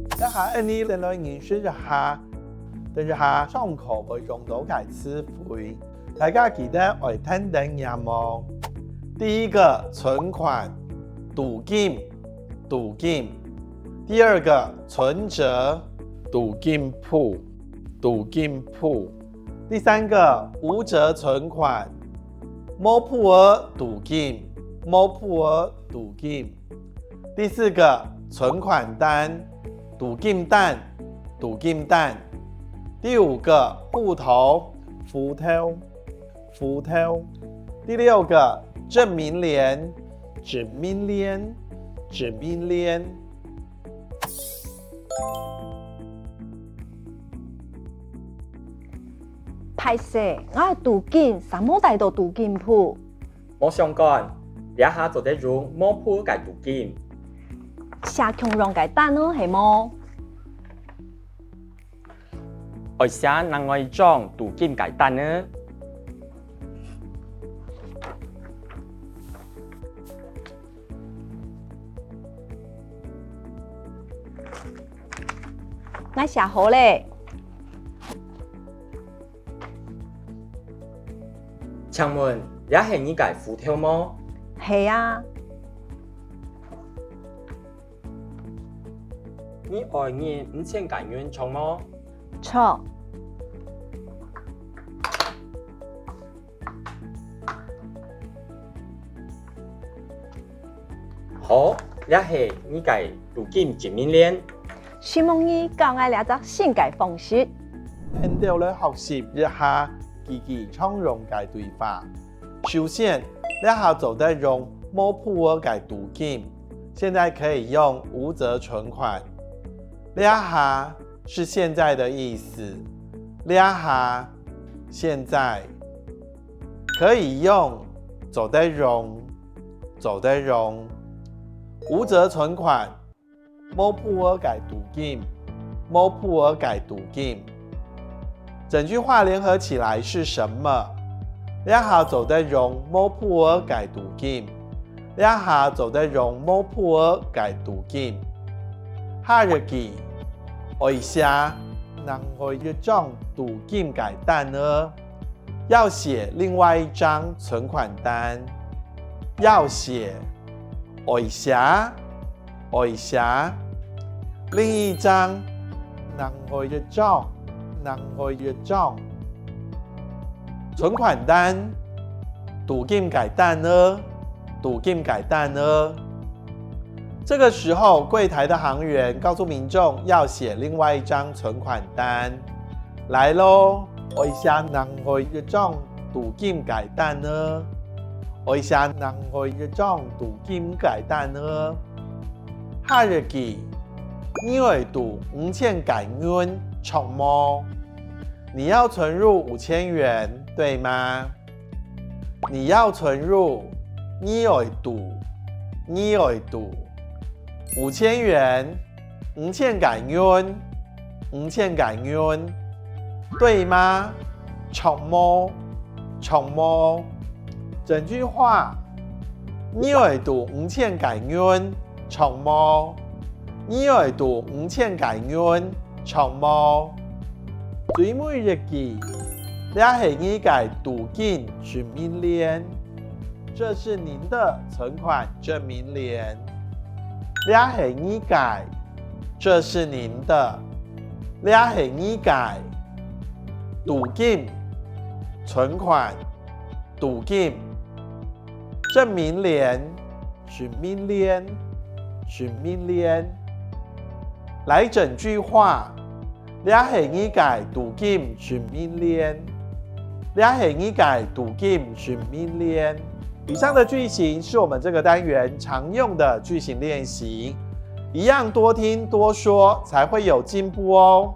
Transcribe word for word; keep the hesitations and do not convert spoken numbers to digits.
這下，𠊎俚先來認識一下，等一下上課會用到个詞彙，大家記得愛跈等唸哦。第一個，存款，儲金，儲金。第二個，存摺，儲金簿，儲金簿。第三個，無摺存款，無簿仔儲金，無簿仔儲金。第四個，存款單，儲金單，儲金單。第五個，戶頭，戶頭，戶頭。第六個，證明聯，證明聯，證明聯。 歹勢，𠊎个儲金煞無帶著儲金簿。無相干，這下做得用無簿个儲金。寫共樣个單仔係無？愛寫另外一張儲金个單仔。 𠊎寫好咧。請問，這係你个戶頭無？係啊。你愛印五千个銀著無？著。 好，這係你个儲金證明聯。承蒙你教𠊎這隻新个方式。𫣆兜來學習一下幾句常用个對話。首先，這下做得用無簿仔个儲金，現在可以用無摺存款。這下是現在的意思，這下，現在。 可以用，做得用，做得用。無摺存款，無簿仔个儲金，無簿仔个儲金。整句話聯合起來是什麼？這下做得用無簿仔个儲金，這下做得用無簿仔个儲金。下一句，愛寫另外一張儲金个單仔。 要寫另外一張存款單。要寫，愛寫，愛寫。另一張，另外一張，另外一張。存款單，儲金个單仔，儲金个單仔。 這個時候，櫃檯的行員告訴民眾要寫另外一張存款單。來囉，愛寫另外一張儲金个單仔，愛寫另外一張儲金个單仔。下一句，你愛儲五千个銀著無？你要存入五千元，對嗎？ 你要存入，你愛儲，你愛儲。五千元，五千个銀，五千个銀。對嗎？著無？著無？整句話，你愛儲五千个銀，著無？你愛儲五千个銀， 著無？最尾一句，這係你个儲金證明聯，這是您的存款證明聯。這係你个，這是您的，這係你个。儲金，存款，儲金。證明聯，證明聯，證明聯。來整句話， 這係你个儲金證明聯。這係你个儲金證明聯。以上的句型是我們這個單元常用的句型練習，一樣多聽多說，才會有進步哦。